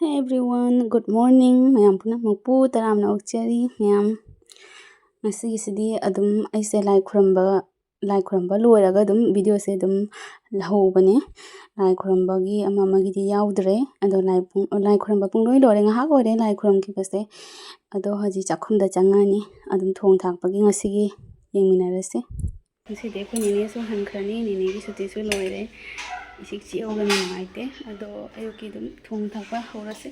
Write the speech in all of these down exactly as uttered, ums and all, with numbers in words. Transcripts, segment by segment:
Everyone, good morning. ꯃꯌꯥꯝ ꯄꯨꯝꯅꯃꯛꯄꯨ ꯇꯔꯥꯝꯅ ꯑꯣꯛꯆꯔꯤ꯫ ꯃꯌꯥꯝ, ꯉꯁꯤꯒꯤꯁꯤꯗꯤ ꯑꯗꯨꯝ ꯑꯩꯁꯦ ꯂꯥꯏ ꯈꯨꯔꯨꯝꯕ, ꯂꯥꯏ ꯈꯨꯔꯨꯝꯕ ꯂꯣꯏꯔꯒ ꯑꯗꯨꯝ videoꯁꯦ ꯑꯗꯨꯝ ꯂꯧꯍꯧꯕꯅꯦ꯫ ꯂꯥꯏ ꯈꯨꯔꯨꯝꯕꯒꯤ ꯑꯃ ꯑꯃꯒꯤꯗꯤ ꯌꯥꯎꯗ꯭ꯔꯦ꯫ ꯑꯗꯣ ꯂꯥꯏ ꯄꯨꯡ-, ꯂꯥꯏ ꯈꯨꯔꯨꯝꯕ ꯄꯨꯡꯂꯣꯏ ꯂꯣꯏꯔꯦ, ꯉꯥꯏꯍꯥꯛ ꯑꯣꯏꯔꯦ ꯂꯥꯏ ꯈꯨꯔꯨꯝꯈꯤꯕꯁꯦ꯫ ꯑꯗꯣ ꯍꯧꯖꯤꯛ ꯆꯥꯛꯈꯨꯝꯗ ꯆꯪꯉꯅꯤ꯫ ꯑꯗꯨꯝ ꯊꯣꯡ ꯊꯥꯛꯄꯒꯤ ꯉꯁꯤꯒꯤ ꯌꯦꯡꯃꯤꯟꯅꯔꯁꯤ꯫ ꯉꯁꯤꯗꯤ ꯑꯩꯈꯣꯏ ꯅꯦꯅꯦꯁꯨ ꯍꯟꯈ꯭ꯔꯅꯤ, ꯅꯦꯅꯦꯒꯤ ꯁꯨꯇꯤꯁꯨ ꯂꯣꯏꯔꯦ꯫ ꯏꯆꯤꯛ ꯆꯤꯛꯍꯧꯕꯅ ꯅꯨꯡꯉꯥꯏꯇꯦ꯫ ꯑꯗꯣ ꯑꯌꯨꯛꯀꯤ ꯑꯗꯨꯝ ꯊꯣꯡ ꯊꯥꯛꯄ ꯍꯧꯔꯁꯤ꯫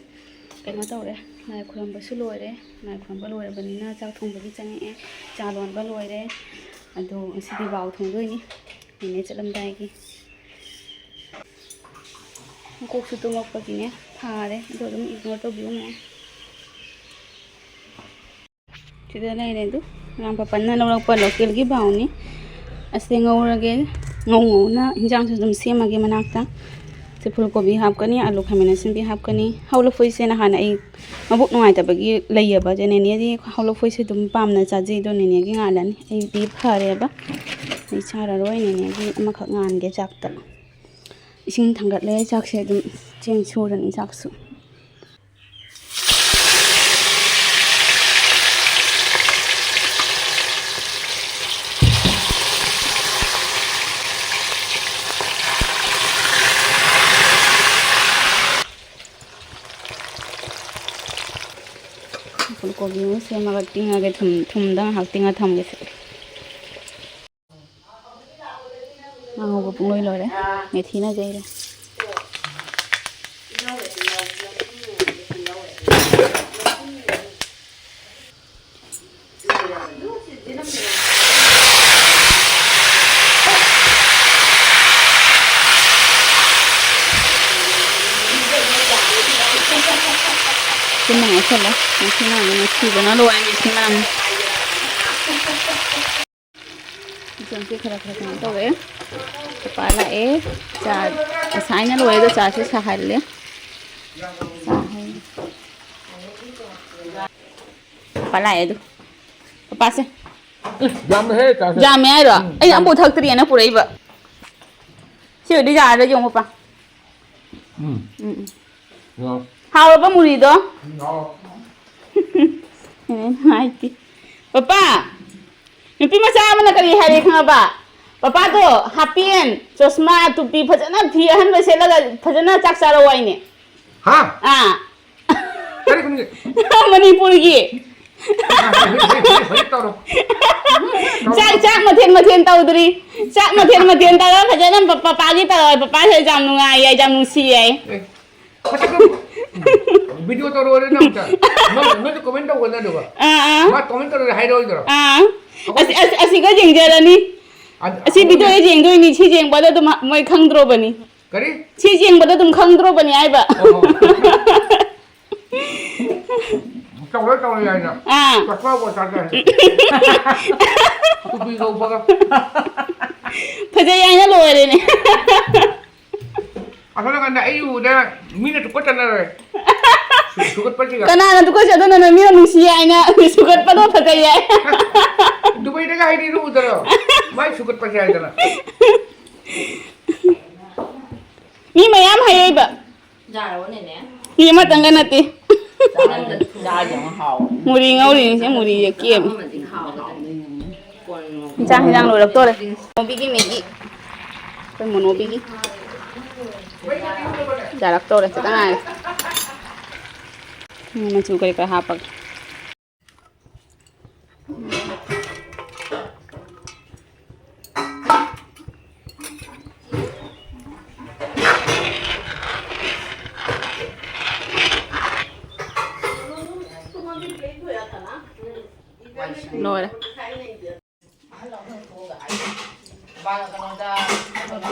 ꯀꯩꯅꯣ ꯇꯧꯔꯦ, ꯂꯥꯏ ꯈꯨꯔꯨꯝꯕꯁꯨ ꯂꯣꯏꯔꯦ꯫ ꯂꯥꯏ ꯈꯨꯔꯨꯝꯕ ꯂꯣꯏꯔꯕꯅꯤꯅ ꯆꯥꯛ ꯊꯣꯡꯕꯒꯤ ꯆꯪꯉꯛꯑꯦ꯫ ꯆꯥ ꯂꯣꯟꯕ ꯂꯣꯏꯔꯦ꯫ ꯑꯗꯣ ꯉꯁꯤꯗꯤ ꯕꯥꯎ ꯊꯣꯡꯗꯣꯏꯅꯤ, ꯅꯦꯅꯦ ꯆꯠꯂꯝꯗꯥꯏꯒꯤ꯫ ꯃꯀꯣꯛꯁꯨ ꯇꯨꯝꯃꯛꯄꯒꯤꯅꯦ ꯐꯥꯔꯦ꯫ ꯑꯗꯣ ꯑꯗꯨꯝ ignore ꯇꯧꯕꯤꯌꯨ ꯃꯌꯥꯝ꯫ ꯁꯤꯗ ꯂꯩꯔꯦ ꯑꯗꯨ, ꯉꯔꯥꯡ ꯄꯥꯄꯟꯅ ꯂꯧꯔꯛꯄ localꯒꯤ ꯕꯥꯎꯅꯤ꯫ ꯑꯁꯤꯗ ꯉꯧꯔꯒꯦ꯫ ꯉꯧ ꯉꯧꯅ ꯏꯟꯖꯥꯡꯁꯨ ꯑꯗꯨꯝ ꯁꯦꯝꯃꯒꯦ ꯃꯅꯥꯛꯇ꯫ ꯁꯤ ꯐꯨꯜ ꯀꯣꯕꯤ ꯍꯥꯞꯀꯅꯤ, ꯑꯂꯨ ꯈꯥꯃꯦꯟ ꯑꯁꯤꯟꯕꯤ ꯍꯥꯞꯀꯅꯤ꯫ ꯍꯧ ꯂꯐꯣꯏꯁꯦ ꯅꯍꯥꯟ ꯑꯩ ꯃꯕꯨꯛ ꯅꯨꯡꯉꯥꯏꯇꯕꯒꯤ ꯂꯩꯌꯦꯕ꯫ ꯑꯗꯨ ꯅꯦꯅꯦꯗꯤ ꯍꯧ ꯂꯐꯣꯏꯁꯦ ꯑꯗꯨꯝ ꯄꯥꯝꯅ ꯆꯥꯖꯩ꯫ ꯑꯗꯣ ꯅꯦꯅꯦꯒꯤ ꯉꯥꯜꯂꯅꯤ꯫ ꯑꯩꯗꯤ ꯐꯔꯦꯕ꯫ ꯑꯩ ꯆꯥꯔꯔꯣꯏ꯫ ꯅꯦꯅꯦꯒꯤ ꯑꯃꯈꯛ ꯉꯥꯟꯒꯦ ꯆꯥꯛꯇ꯫ ꯏꯁꯤꯡ ꯊꯥꯡꯒꯠꯂꯦ꯫ ꯆꯥꯛꯁꯦ ꯑꯗꯨꯝ ꯆꯦꯡ ꯁꯨꯔꯅꯤ ꯆꯥꯛꯁꯨ꯫ ꯐꯨꯜ ꯀꯣꯕꯤ ꯑꯃ ꯁꯦꯝꯃꯒ ꯇꯤꯡꯉꯒꯦ꯫ ꯊꯨꯝ, ꯊꯨꯝꯗ ꯉꯥꯏꯍꯥꯛ ꯇꯤꯡꯉ ꯊꯝꯒꯦ ꯁꯤ꯫ ꯉꯥ ꯉꯧꯕ ꯄꯨꯡꯂꯣꯏ ꯂꯣꯏꯔꯦ꯫ ꯃꯦꯊꯤꯅ ꯌꯩꯔꯦ꯫ ꯁꯤ ꯃꯉꯥ ꯁꯜꯂꯦ꯫ ꯃꯦꯊꯤ ꯃꯅꯝ ꯅꯨꯡꯁꯤꯕꯅ ꯂꯣꯏꯔꯦ꯫ ꯃꯦꯊꯤ ꯃꯅꯝ꯫ ꯏꯆꯟꯁꯦ ꯈꯔ ꯈꯔ ꯀꯩꯅꯣ ꯇꯧꯔꯦ꯫ ꯄꯄꯥ ꯂꯥꯛꯑꯦ꯫ ꯆꯥ ꯉꯁꯥꯏꯅ ꯂꯣꯏꯔꯒ ꯆꯥꯁꯦ ꯁꯥꯍꯜꯂꯦ꯫ ꯆꯥ ꯍꯩ-, ꯄꯄꯥ ꯂꯥꯛꯑꯦ ꯑꯗꯨ꯫ ꯄꯄꯥꯁꯦ꯫ ꯏꯁ, ꯌꯥꯝꯃꯦꯍꯦ, ꯆꯥꯁꯦ꯫ ꯌꯥꯝꯃꯦ ꯍꯥꯏꯔꯣ? ꯎꯝ, ꯑꯩꯅ ꯌꯥꯝꯃꯦ꯫ ꯑꯝꯐꯥꯎ ꯊꯛꯇ꯭ꯔꯤꯑꯅ ꯄꯨꯔꯛꯏꯕ꯫ ꯁꯤ ꯑꯣꯏꯔꯗꯤ ꯌꯥꯔꯔꯣꯏ, ꯌꯦꯡꯉꯣ, ꯄꯄꯥ꯫ ꯎꯝ꯫ ꯎꯝ, ꯎꯝ꯫ ꯌꯥꯝ꯫ ꯍꯥꯎꯔꯕ ꯃꯨꯔꯤꯗꯣ? ꯎꯝ, ꯍꯥꯎꯔꯦ꯫ ꯑꯦ, ꯅꯨꯡꯉꯥꯏꯇꯦ꯫ ꯄꯄꯥ, ꯅꯨꯄꯤ ꯃꯆꯥ ꯑꯃꯅ ꯀꯔꯤ ꯍꯥꯏꯔꯦ ꯈꯪꯉꯕ? ꯄꯄꯥꯗꯣ ꯍꯥꯞꯄꯦꯟ, ꯆꯣꯁꯃꯥ, ꯇꯨꯄꯤ ꯐꯖꯅ ꯐꯤ ꯑꯍꯟꯕ ꯁꯦꯠꯂꯒ ꯐꯖꯅ ꯆꯥꯛ ꯆꯥꯔꯛꯑꯣ ꯍꯥꯏꯅꯦ꯫ ꯍꯥ? ꯑꯥ꯫ ꯀꯔꯤ ꯈꯨꯝꯒꯦ? ꯃꯅꯤꯄꯨꯔꯒꯤ꯫ ꯍꯧꯖꯤꯛ, ꯍꯧꯖꯤꯛ, ꯍꯧꯖꯤꯛ ꯇꯧꯔꯣ꯫ ꯆꯥꯛ, ꯆꯥꯛ ꯃꯊꯦꯜ ꯃꯊꯦꯜ ꯇꯧꯗ꯭ꯔꯤ꯫ ꯆꯥꯛ ꯃꯊꯦꯜ ꯃꯊꯦꯜ ꯇꯧꯔꯒ ꯐꯖꯅ ꯄ-, ꯄꯄꯥꯒꯤ ꯇꯧꯔꯦ꯫ ꯄꯄꯥꯁꯦ ꯌꯥꯝ ꯅꯨꯡꯉꯥꯏꯌꯦ, ꯌꯥꯝ ꯅꯨꯡꯁꯤꯌꯦ꯫ ꯑꯦ, ꯃꯁꯛꯇꯣ video ꯇꯧꯔꯛꯑꯣꯅꯦ ꯅꯪ ꯑꯝꯇ꯫ ꯅꯪ, ꯅꯪꯁꯨ comment ꯇꯧꯒꯗ꯭ꯔꯥ ꯑꯗꯨꯒ? ꯑꯥ, ꯑꯥ꯫ ꯃꯥ comment ꯇꯧꯔꯒ ꯍꯥꯏꯔꯛꯑꯣꯏꯗ꯭ꯔꯣ? ꯑꯥ꯫ ꯑꯁꯤ, ꯑꯁꯤ, ꯑꯁꯤꯒ ꯌꯦꯡꯖꯔꯅꯤ꯫ ꯑꯗ-, ꯑꯁꯤ ꯑꯗꯨꯅꯦ꯫ Video ꯌꯦꯡꯗꯣꯏꯅꯤ꯫ ꯁꯤ ꯌꯦꯡꯕꯗ ꯑꯗꯨꯝ ꯃꯣꯏ ꯈꯪꯗ꯭ꯔꯣꯕꯅꯤ꯫ ꯀꯔꯤ? ꯁꯤ ꯌꯦꯡꯕꯗ ꯑꯗꯨꯝ ꯈꯪꯗ꯭ꯔꯣꯕꯅꯤ ꯍꯥꯏꯕ꯫ ꯑꯣ, ꯑꯣ꯫ ꯇꯧꯔꯣꯏ, ꯇꯧꯔꯣꯏ ꯍꯥꯏꯅ꯫ ꯑꯥ꯫ ꯆꯠꯄ ꯄꯣꯠ ꯆꯥꯠꯇꯦ ꯍꯥꯏꯅ꯫ ꯇꯨꯄꯤ ꯀꯧꯕꯒ꯫ ꯐꯖꯩ ꯍꯥꯏꯅ ꯂꯣꯏꯔꯦꯅꯦ꯫ ꯑꯁꯣꯝ ꯅꯥꯀꯟꯗ ꯑꯩ ꯎꯕꯗ ꯃꯤꯅ ꯇꯨꯀꯠꯆꯅꯔꯦ꯫ ꯁꯨ-, ꯁꯨꯒꯠꯄꯁꯤꯒ꯫ ꯀꯅꯥꯅ ꯇꯨꯀꯠꯆꯗꯣꯏꯅꯣ? ꯃꯤꯅ ꯅꯨꯡꯁꯤ ꯍꯥꯏꯅ ꯁꯨꯒꯠꯄꯗꯣ ꯐꯖꯩ ꯍꯥꯏ꯫ ꯗꯨꯕꯩꯗꯒ ꯍꯥꯏꯗꯤ ꯎꯗ꯭ꯔꯣ? ꯃꯥꯏ ꯁꯨꯒꯠꯄꯁꯦ ꯍꯥꯏꯗꯅ꯫ ꯃꯤ ꯃꯌꯥꯝ ꯍꯥꯏꯔꯛꯏꯕ꯫ ꯌꯥꯔꯕꯣ ꯅꯦꯅꯦ? ꯃꯤ ꯑꯃꯇꯪꯒ ꯅꯠꯇꯦ꯫ ꯆꯥꯔꯗꯤ ꯑꯃ ꯍꯥꯎꯋꯦ꯫ ꯃꯨꯔꯤ ꯉꯧꯔꯤꯅꯤꯁꯦ, ꯃꯨꯔꯤꯁꯦ ꯀꯦꯝ꯫ ꯑꯃꯗꯤ ꯍꯥꯎꯒꯗꯕꯅꯤ꯫ ꯏꯟꯁꯥꯡ ꯍꯤꯟꯖꯥꯡ ꯂꯣꯏꯔꯛꯇꯣꯔꯦ꯫ ꯃꯣꯕꯤꯒꯤ ꯃꯦꯒꯤ꯫ ꯑꯩꯈꯣꯏ ꯃꯣꯅꯣꯕꯤꯒꯤ꯫ ꯌꯥꯔꯛꯇꯣꯔꯦ, ꯈꯤꯇꯪ ꯉꯥꯏꯔꯦ꯫ ꯎꯝ, ꯃꯆꯨ ꯀꯔꯤ ꯀꯔꯥ ꯍꯥꯞꯄꯒꯦ꯫ ꯂꯣꯏꯔꯦ꯫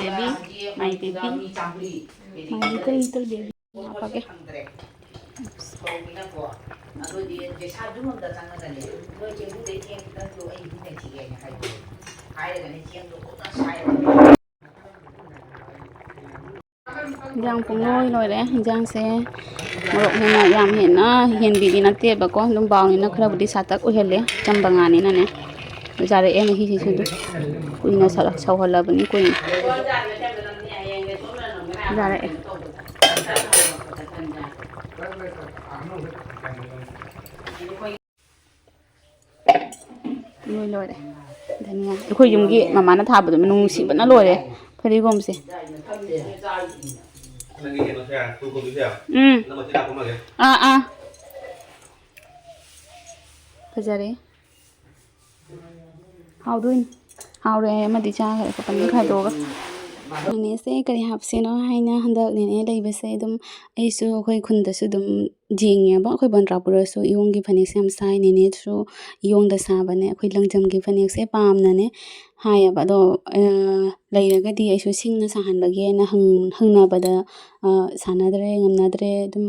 Baby, my baby, my little, little baby. ꯍꯥꯞꯄꯒꯦ꯫ ꯏꯟꯖꯥꯡ ꯄꯨꯡꯂꯣꯏ ꯂꯣꯏꯔꯦ꯫ ꯏꯟꯖꯥꯡꯁꯦ ꯃꯣꯔꯣꯛ ꯍꯦꯟꯅ, ꯌꯥꯝ ꯍꯦꯟꯅ ꯍꯦꯟꯕꯤꯗꯤ ꯅꯠꯇꯦꯕꯀꯣ, ꯑꯗꯨꯝ ꯕꯥꯎꯅꯤꯅ ꯈꯔꯕꯨꯗꯤ ꯁꯥꯇꯛ ꯑꯣꯏꯍꯜꯂꯦ, ꯑꯆꯝꯕ ꯉꯥꯅꯤꯅꯅꯦ꯫ ꯌꯥꯔꯛꯑꯦ ꯃꯍꯤꯁꯤꯁꯨ ꯑꯗꯨꯝ ꯀꯨꯏꯅ ꯁꯧꯍꯜꯂꯕꯅꯤ, ꯀꯨꯏꯅ ꯌꯥꯔꯛꯑꯦ꯫ ꯂꯣꯏ ꯂꯣꯏꯔꯦ꯫ ꯙꯅꯤꯌꯥ ꯑꯩꯈꯣꯏ ꯌꯨꯝꯒꯤ ꯃꯃꯥꯅ ꯊꯥꯕꯗꯣ ꯃꯅꯨꯡ ꯅꯨꯡꯁꯤꯕꯅ ꯂꯣꯏꯔꯦ꯫ ꯐꯗꯤꯒꯣꯝꯁꯦ꯫ ꯎꯝ꯫ ꯑꯥ ꯑꯥ꯫ ꯐꯖꯔꯦ꯫ ꯍꯥꯎꯗꯣꯏꯅꯤ꯫ ꯍꯥꯎꯔꯦ꯫ ꯑꯃꯗꯤ ꯆꯥꯈ꯭ꯔꯦ꯫ ꯄꯅꯤꯔ ꯈꯥꯏꯗꯣꯛꯑꯒ꯫ ꯅꯦꯅꯦꯁꯦ ꯀꯔꯤ ꯍꯥꯞꯁꯤꯅꯣ ꯍꯥꯏꯅ ꯍꯟꯗꯛ ꯅꯦꯅꯦ ꯂꯩꯕꯁꯦ ꯑꯗꯨꯝ ꯑꯩꯁꯨ ꯑꯩꯈꯣꯏ ꯈꯨꯟꯗꯁꯨ ꯑꯗꯨꯝ ꯌꯦꯡꯉꯦꯕ꯫ ꯑꯩꯈꯣꯏ ꯕꯟꯗ꯭ꯔꯥꯄꯨꯔꯗꯁꯨ ꯏꯌꯣꯡꯒꯤ ꯐꯅꯦꯛꯁꯦ ꯌꯥꯝ ꯁꯥꯏ꯫ ꯅꯦꯅꯦꯁꯨ ꯏꯌꯣꯡꯗ ꯁꯥꯕꯅꯦ꯫ ꯑꯩꯈꯣꯏ ꯂꯪꯖꯝꯒꯤ ꯐꯅꯦꯛꯁꯦ ꯄꯥꯝꯅꯅꯦ ꯍꯥꯏꯌꯦꯕ꯫ ꯑꯗꯣ, ꯑ, ꯂꯩꯔꯒꯗꯤ ꯑꯩꯁꯨ ꯁꯤꯡꯅ ꯁꯥꯍꯟꯕꯒꯦꯅ ꯍꯪ-, ꯍꯪꯅꯕꯗ, ꯑ, ꯁꯥꯟꯅꯗ꯭ꯔꯦ, ꯉꯝꯅꯗ꯭ꯔꯦ꯫ ꯑꯗꯨꯝ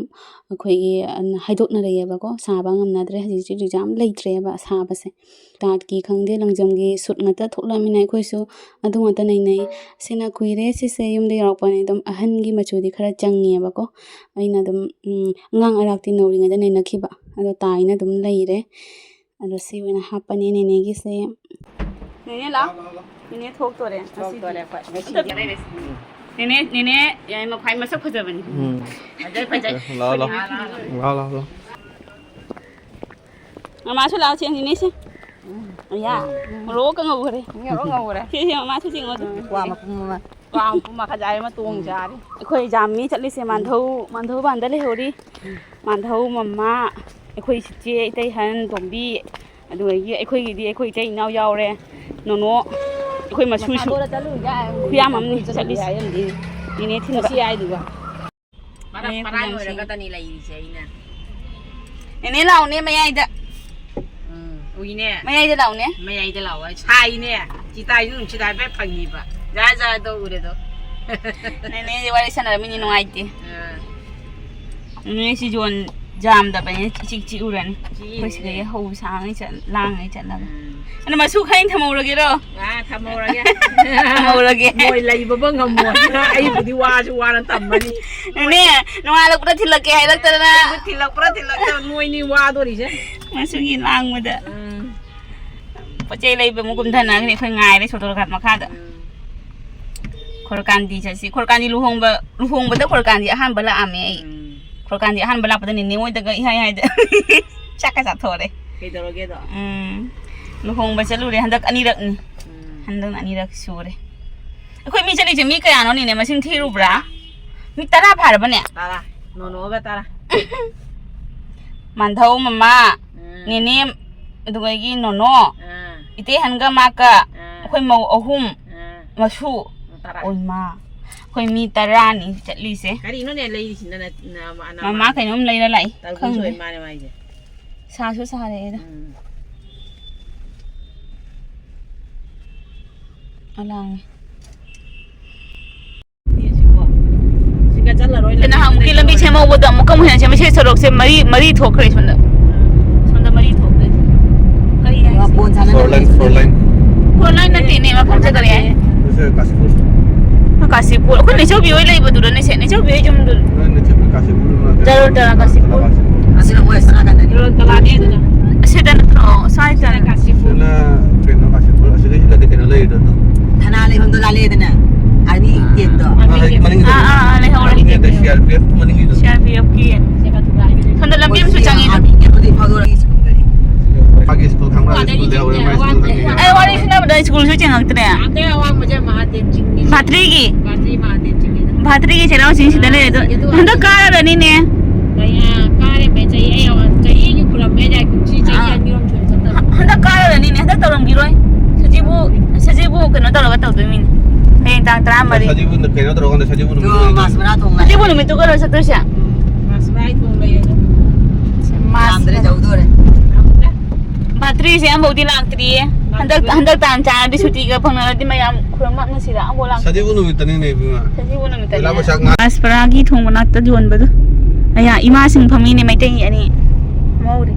ꯑꯩꯈꯣꯏꯒꯤ, ꯑ, ꯍꯥꯏꯗꯣꯛꯅꯔꯛꯑꯦꯕꯀꯣ꯫ ꯁꯥꯕ ꯉꯝꯅꯗ꯭ꯔꯦ꯫ ꯍꯧꯖꯤꯛ ꯍꯧꯖꯤꯛ ꯌꯥꯝ ꯂꯩꯇ꯭ꯔꯦꯕ ꯁꯥꯕꯁꯦ꯫ ꯇꯥꯠꯀꯤ ꯈꯪꯗꯦ, ꯂꯪꯖꯝꯒꯤ ꯁꯨꯠ ꯉꯥꯛꯇ ꯊꯣꯛꯂꯛꯑꯃꯤꯅ ꯑꯩꯈꯣꯏꯁꯨ ꯑꯗꯨ ꯉꯥꯛꯇ ꯅꯩꯅꯩ꯫ ꯁꯤꯅ ꯀꯨꯏꯔꯦ꯫ ꯁꯤꯁꯦ ꯌꯨꯝꯗ ꯌꯧꯔꯛꯄꯅꯦ꯫ ꯑꯗꯨꯝ ꯑꯍꯟꯒꯤ ꯃꯆꯨꯗꯤ ꯈꯔ ꯆꯪꯉꯦꯕꯀꯣ꯫ ꯑꯩꯅ ꯑꯗꯨꯝ, ꯎꯝ, ꯑꯉꯥꯡ ꯑꯔꯥꯛꯇꯤ ꯅꯧꯔꯤꯉꯩꯗ ꯅꯩꯅꯈꯤꯕ꯫ ꯑꯗꯣ ꯇꯥꯏꯅ ꯑꯗꯨꯝ ꯂꯩꯔꯦ꯫ ꯑꯗꯣ ꯁꯤ ꯑꯣꯏꯅ ꯍꯥꯞꯄꯅꯤ ꯅꯦꯅꯦꯒꯤꯁꯦ꯫ ꯅꯦꯅꯦ ꯂꯥꯛꯑꯣ꯫ ꯅꯦꯅꯦ ꯊꯣꯛꯇꯣꯔꯦ ꯉꯁꯤꯗꯤ꯫ ꯊꯣꯛꯇꯣꯔꯦ ꯑꯩꯈꯣꯏ ꯉꯁꯤꯗꯤ꯫ ꯑꯝꯇ ꯅꯦꯅꯦ, ꯅꯦꯅꯦ ꯌꯥꯏꯃ ꯈ꯭ꯋꯥꯏ ꯃꯁꯛ ꯐꯖꯕꯅꯤ꯫ ꯎꯝ꯫ ꯐꯖꯩ, ꯐꯖꯩ꯫ ꯂꯥꯛꯑꯣ, ꯂꯥꯛꯑꯣ꯫ ꯂꯥꯛꯑꯣ, ꯂꯥꯛꯑꯣ, ꯂꯥꯛꯑꯣ꯫ ꯃꯃꯥꯁꯨ ꯂꯥꯛꯑꯣ ꯆꯦ, ꯅꯦꯅꯦꯁꯦ꯫ ꯑꯌꯥ, ꯃꯣꯔꯣꯛꯀ ꯉꯧꯈꯔꯦ꯫ ꯃꯣꯔꯣꯛ ꯉꯧꯈꯔꯦ꯫ ꯁꯦ, ꯁꯦ, ꯃꯃꯥꯁꯨ ꯆꯤꯡꯉꯣ ꯑꯗꯨ꯫ ꯀ꯭ꯋꯥ ꯃꯄꯨꯝ ꯑꯃ꯫ ꯀ꯭ꯋꯥ ꯃꯄꯨꯝ ꯑꯃ ꯈꯖꯥꯏ ꯑꯃ ꯇꯣꯡ ꯆꯥꯔꯤ꯫ ꯑꯩꯈꯣꯏ ꯖꯥꯝꯃꯤ ꯆꯠꯂꯤꯁꯦ ꯃꯥꯟꯙꯧ, ꯃꯥꯟꯙꯧ ꯕꯥꯟꯗ ꯂꯩꯍꯧꯔꯤ꯫ ꯃꯥꯟꯙꯧ, ꯃꯃꯥ, ꯑꯩꯈꯣꯏ ꯆꯤꯆꯦ, ꯏꯇꯩ ꯍꯟ, ꯇꯣꯝꯕꯤ, ꯑꯗꯨꯗꯒꯤ ꯑꯩꯈꯣꯏꯒꯤꯗꯤ ꯑꯩꯈꯣꯏ ꯏꯇꯩ ꯏꯅꯥꯎ ꯌꯥꯎꯔꯦ꯫ ꯅꯣꯅꯣ, ꯑꯩꯈꯣꯏ ꯃꯁꯨꯁꯨ ꯃꯁꯥꯗꯣꯔ ꯆꯠꯂꯨ ꯌꯥꯏ꯫ ꯈꯨꯌꯥꯝ ꯑꯃꯅꯤ ꯆꯠꯂꯤꯁꯦ꯫ ꯍꯥꯏꯔꯝꯗꯦ꯫ ꯅꯦꯅꯦ ꯊꯤꯟꯕ꯫ ꯉꯁꯤ ꯍꯥꯏꯗꯨꯒ꯫ ꯃꯔꯛ ꯃꯌꯥꯏ ꯃꯔꯥꯏ ꯈꯨꯂꯪꯁꯤ꯫ ꯑꯣꯏꯔꯒꯗꯅꯤ ꯂꯩꯔꯤꯁꯦ ꯑꯩꯅ꯫ ꯅꯦꯅꯦ ꯂꯥꯎꯅꯦ ꯃꯌꯥꯏꯗ꯫ ꯎꯝ, ꯎꯏꯅꯦ꯫ ꯃꯌꯥꯏꯗ ꯂꯥꯎꯅꯦ꯫ ꯃꯌꯥꯏꯗ ꯂꯥꯎ ꯍꯥꯏ꯫ ꯁꯥꯏꯅꯦ꯫ ꯆꯤꯇꯥꯏꯁꯨ ꯅꯨꯡꯁꯤꯗꯥꯏ ꯍꯥꯏꯐꯦꯠ ꯐꯪꯉꯤꯕ꯫ ꯖꯥ ꯖꯥ ꯇꯧ ꯎꯔꯦꯗꯣ꯫ ꯅꯦꯅꯦꯁꯦ ꯋꯥꯔꯤ ꯁꯥꯟꯅꯔꯝꯃꯤꯅꯤ ꯅꯨꯡꯉꯥꯏꯇꯦ꯫ ꯑꯥ꯫ ꯅꯦꯅꯦ ꯁꯤ ꯖꯣꯟ ꯌꯥꯝꯗꯕꯅꯤꯅ ꯏꯆꯤꯛ ꯆꯤꯛꯎꯔꯅꯤ꯫ ꯆꯤꯛꯏꯅꯦ꯫ ꯑꯩꯈꯣꯏ ꯁꯤꯗꯒꯤ ꯍꯧ ꯁꯥꯡꯉꯩ ꯆꯠ-, ꯂꯥꯡꯉꯩ ꯆꯠꯂꯒ꯫ ꯎꯝ꯫ ꯑꯗꯣ ꯃꯁꯨ ꯈꯔ ꯊꯝꯍꯧꯔꯒꯦꯔꯣ? ꯑꯥ, ꯊꯝꯍꯧꯔꯒꯦ꯫ ꯊꯝꯍꯧꯔꯒꯦ꯫ ꯃꯣꯏ ꯂꯩꯕꯕꯧ ꯉꯝꯃꯣꯏ꯫ ꯑꯩꯕꯨꯗꯤ ꯋꯥꯁꯨ ꯋꯥꯅ ꯊꯝꯃꯅꯤ꯫ ꯅꯦꯅꯦ, ꯅꯣꯡꯉꯥꯜꯂꯛꯄꯗ ꯊꯤꯜꯂꯛꯀꯦ ꯍꯥꯏꯔꯛꯇꯗꯅ꯫ ꯑꯩꯕꯨ ꯊꯤꯜꯂꯛꯄ꯭ꯔꯥ ꯊꯤꯜꯂꯛꯇꯕ ꯅꯣꯏꯅꯤ ꯋꯥꯗꯣꯔꯤꯁꯦ꯫ ꯃꯁꯨꯒꯤ ꯂꯥꯡꯕꯗ꯫ ꯎꯝ꯫ ꯄꯣꯠ ꯆꯩ ꯂꯩꯕ ꯑꯃꯨꯛ ꯀꯨꯝꯊꯅꯈ꯭ꯔꯦ꯫ ꯑꯩꯈꯣꯏ ꯉꯥꯏꯔꯦ ꯁꯣꯇꯣꯔ ꯘꯥꯠ ꯃꯈꯥꯗ꯫ ꯎꯝ꯫ ꯈꯣꯔꯀꯥꯟꯗꯤ ꯆꯠꯁꯤ꯫ ꯈꯣꯔꯀꯥꯟꯗꯤ ꯂꯨꯍꯣꯡꯕ, ꯂꯨꯍꯣꯡꯕꯗ ꯈꯣꯔꯀꯥꯟꯗꯤ ꯑꯍꯥꯟꯕ ꯂꯥꯛꯑꯝꯃꯦ ꯑꯩ꯫ ꯎꯝ꯫ ꯄ꯭ꯔꯣꯀꯥꯟꯗꯤ ꯑꯍꯥꯟꯕ ꯂꯥꯛꯄꯗ ꯅꯦꯅꯦ ꯍꯣꯏꯗꯒ ꯏꯍꯥꯏ ꯍꯥꯏꯗ ꯆꯥꯛꯀ ꯆꯥꯊꯣꯛꯑꯔꯦ꯫ ꯀꯩꯗꯧꯔꯒꯦꯗꯣ? ꯎꯝ, ꯂꯨꯍꯣꯡꯕ ꯆꯠꯂꯨꯔꯦ ꯍꯟꯗꯛ ꯑꯅꯤꯔꯛꯅꯤ꯫ ꯎꯝ꯫ ꯍꯟꯗꯛꯅ ꯑꯅꯤꯔꯛ ꯁꯨꯔꯦ꯫ ꯑꯩꯈꯣꯏ ꯃꯤ ꯆꯠꯂꯤꯁꯦ ꯃꯤ ꯀꯌꯥꯅꯣꯅꯤꯅꯦ, ꯃꯁꯤꯡ ꯊꯤꯔꯨꯕ꯭ꯔꯥ? ꯃꯤ ꯇꯔꯥ ꯐꯥꯔꯕꯅꯦ꯫ ꯇꯔꯥ꯫ ꯅꯣꯅꯣꯒ ꯇꯔꯥ꯫ ꯃꯥꯟꯙꯧ ꯃꯃꯥ, ꯎꯝ꯫ ꯅꯦꯅꯦ, ꯑꯗꯨꯗꯒꯤ ꯅꯣꯅꯣ, ꯑꯥ꯫ ꯏꯇꯩꯍꯟꯒ ꯃꯥꯀ, ꯑꯥ꯫ ꯑꯩꯈꯣꯏ ꯃꯧ ꯑꯍꯨꯝ, ꯑꯥ꯫ ꯃꯁꯨ꯫ ꯇꯔꯥ꯫ ꯑꯣꯏꯃꯥ, ꯑꯩꯈꯣꯏ ꯃꯤ ꯇꯔꯥꯅꯤ ꯆꯠꯂꯤꯁꯦ꯫ ꯀꯔꯤꯅꯣꯅꯦ ꯂꯩꯔꯤꯁꯤꯅ ꯅ-, ꯅ-, ꯃꯃꯥ ꯅꯃꯥꯟ-, ꯀꯩꯅꯣꯝ ꯂꯩꯔ ꯂꯥꯛꯏ, ꯇꯔꯕꯨꯖ ꯈꯪꯗꯦ꯫ ꯑꯣꯏ ꯃꯥꯅꯦ ꯃꯥꯏꯁꯦ꯫ ꯁꯥꯁꯨ ꯁꯥꯔꯛꯑꯦꯗ꯫ ꯎꯝ꯫ ꯑꯂꯥꯡꯉꯦ꯫ ꯁꯤꯒ ꯆꯠꯂꯔꯣꯏ, ꯁꯤ ꯅꯍꯥꯟꯃꯨꯛꯀꯤ ꯂꯝꯕꯤ ꯁꯦꯝꯍꯧꯕꯗꯣ ꯑꯃꯨꯛꯀ ꯑꯃꯨꯛ ꯍꯦꯟꯅ ꯁꯦꯝꯃꯦ꯫ ꯁꯤ ꯁꯣꯔꯣꯛꯁꯦ ꯃꯔꯤ, ꯃꯔꯤ ꯊꯣꯛꯈ꯭ꯔꯦ ꯁꯣꯝꯗ꯫ ꯁꯣꯝꯗ ꯃꯔꯤ ꯊꯣꯛꯈ꯭ꯔꯦ꯫ ꯀꯔꯤ ꯍꯥꯏꯁꯦ? ꯋꯥꯄꯣꯟ ꯁꯥꯟꯅ four line, four line. Four line ꯅꯠꯇꯦꯅꯦ, ꯃꯐꯝꯁꯦ ꯀꯔꯤ ꯍꯥꯏ? ꯁꯦ ꯀꯥꯁꯤꯄꯨꯔ꯫ ꯀꯥꯁꯤꯄꯨꯔ꯫ ꯑꯩꯈꯣꯏ ꯅꯦꯆꯧꯕꯤ ꯍꯣꯏ ꯂꯩꯕꯗꯨꯔꯅꯦ ꯁꯦ? ꯅꯦꯆꯧꯕꯤ ꯍꯣꯏ ꯌꯨꯝꯗꯨ꯫ ꯅꯣꯏ ꯅꯦꯆꯧꯕꯤ ꯀꯥꯁꯤꯄꯨꯔ ꯅꯠꯇꯦ꯫ ꯖꯔꯣꯜ ꯇꯔꯥ ꯀꯥꯁꯤꯄꯨꯔ꯫ ꯑꯁꯤꯅ ꯃꯣꯏ ꯑꯁꯣꯝ ꯅꯥꯀꯟꯗꯅꯤ꯫ ꯖꯔꯣꯜ ꯇꯔꯥꯅꯦ ꯑꯗꯨꯅ꯫ ꯑꯁꯤꯗ ꯅꯠꯇ꯭ꯔꯣ? ꯁ꯭ꯋꯥꯏꯗ꯫ ꯁꯤꯅ ꯀꯩꯅꯣ ꯀꯥꯁꯤꯄꯨꯔ꯫ ꯑꯁꯤꯗ ꯀꯩꯅꯣ ꯂꯩꯔꯤꯗꯣ ꯑꯗꯨꯝ꯫ ꯊꯅꯥ ꯂꯩꯐꯝꯗꯣ ꯂꯥꯜꯂꯦꯗꯅ꯫ ꯑꯥꯔꯃꯤ ꯀꯦꯝꯞꯇꯣ꯫ ꯑꯥ, ꯃꯅꯤꯡꯒꯤꯗꯣ꯫ ꯑꯥ, ꯑꯥ, ꯑꯥ, ꯂꯩꯍꯧꯔꯦ꯫ ꯃꯅꯤꯡꯒꯤꯗꯣ C R P F ꯃꯅꯤꯡꯒꯤꯗꯣ꯫ C R P ꯑꯦꯐꯀꯤ꯫ ꯁꯣꯝꯗ ꯂꯝꯕꯤ ꯑꯃꯁꯨ ꯆꯪꯉꯤꯗꯣ꯫ ꯑꯥꯔꯃꯤ ꯀꯦꯝꯞꯇꯨꯗꯤ ꯐꯥꯎꯗꯣꯔꯛꯏ ꯁ꯭ꯀꯨꯜꯗꯒꯤ꯫ ꯃꯥꯒꯤ ꯁ꯭ꯀꯨꯜ ꯈꯪꯕ꯭ꯔꯥ? ꯁ꯭ꯀꯨꯜꯗꯒꯤ꯫ ꯑꯩ ꯋꯥꯔꯤ ꯁꯥꯟꯅꯕꯗ ꯁ꯭ꯀꯨꯜꯁꯨ ꯆꯤꯡꯉꯛꯇ꯭ꯔꯦ꯫ ꯑꯗꯩ ꯑꯋꯥꯡꯕꯁꯦ ꯃꯍꯥꯗꯦꯕ ꯆꯤꯡꯅꯤ꯫ ꯚꯥꯇ꯭ꯔꯤꯒꯤ꯫ ꯚꯥꯇ꯭ꯔꯤ ꯃꯍꯥꯗꯦꯕ ꯆꯤꯡꯅꯤ꯫ ꯚꯥꯇ꯭ꯔꯤꯒꯤ ꯆꯩꯔꯥꯎ ꯆꯤꯡꯁꯤꯗ ꯂꯩꯔꯦ ꯑꯗꯣ꯫ ꯑꯗꯨꯒ ꯍꯟꯗꯛ ꯀꯥꯔꯔꯅꯤꯅꯦ꯫ ꯀꯌꯥ ꯀꯥꯔꯦ ꯃꯦ ꯆꯍꯤ, ꯑꯩ ꯆꯍꯤꯒꯤ ꯄꯨꯔꯝꯃꯦ ꯌꯥꯏ, ꯀꯨꯝꯁꯤ ꯆꯍꯤ ꯑꯥ꯫ ꯑꯅꯤꯔꯣꯝ ꯁꯨꯔꯦ ꯆꯠꯇꯕ꯫ ꯍ-, ꯍꯟꯗꯛ ꯀꯥꯔꯔꯅꯤꯅꯦ, ꯍꯟꯗꯛ ꯇꯧꯔꯝꯈꯤꯔꯣꯏ꯫ ꯁꯖꯤꯕꯨ, ꯁꯖꯤꯕꯨ ꯀꯩꯅꯣ ꯇꯧꯔꯒ ꯇꯧꯗꯣꯏꯃꯤꯅꯦ꯫ ꯍꯌꯦꯡ ꯇꯥꯡ ꯇꯔꯥꯃꯔꯤ꯫ ꯁꯖꯤꯕꯨ ꯀꯩꯅꯣ ꯇꯧꯔꯀꯥꯟꯗ ꯁꯖꯤꯕꯨ ꯅꯨꯃꯤꯠ ꯑꯣꯏꯔꯗꯤ꯫ ꯃꯥꯁ ꯃꯔꯥ ꯊꯣꯡ ꯂꯥꯛꯑꯦ꯫ ꯁꯖꯤꯕꯨ ꯅꯨꯃꯤꯠꯇꯨꯒꯔꯣ ꯆꯠꯇꯣꯏꯁꯦ? ꯎꯝ꯫ ꯃꯥꯁ ꯃꯔꯥ ꯊꯣꯡ ꯂꯩꯔꯦ꯫ ꯃꯥꯁ ꯌꯥꯝꯗ꯭ꯔꯦ, ꯌꯧꯗꯣꯔꯦ꯫ ꯌꯥꯝꯗ꯭ꯔꯦ꯫ ꯚꯥꯇ꯭ꯔꯤꯁꯦ ꯑꯃꯐꯥꯎꯗꯤ ꯂꯥꯛꯇ꯭ꯔꯤꯌꯦ꯫ ꯍꯟꯗꯛ, ꯍꯟꯗꯛ ꯇꯥꯟ ꯆꯥꯔꯗꯤ ꯁꯨꯇꯤꯒ ꯐꯪꯅꯔꯗꯤ ꯃꯌꯥꯝ ꯈꯨꯔꯨꯝ ꯂꯥꯛꯅꯁꯤꯔ? ꯑꯃꯐꯥꯎ ꯂꯥꯛꯇ꯭ꯔꯤ꯫ ꯁꯖꯤꯕꯨ ꯅꯨꯃꯤꯠꯇꯅꯤꯅꯦ, ꯏꯕꯦꯝꯃ꯫ ꯁꯖꯤꯕꯨ ꯅꯨꯃꯤꯠꯇꯅꯤꯅꯦ꯫ ꯄꯩꯂꯥ ꯃꯁꯥꯛ ꯉꯥ- ꯃꯥꯁꯄꯔꯥꯒꯤ ꯊꯣꯡ ꯃꯅꯥꯛꯇ ꯌꯣꯟꯕꯗꯣ꯫ ꯑꯌꯥ, ꯏꯃꯥꯁꯤꯡ ꯐꯝꯃꯤꯅꯦ, ꯃꯩꯇꯩ ꯑꯅꯤ꯫ ꯉꯧꯔꯤ꯫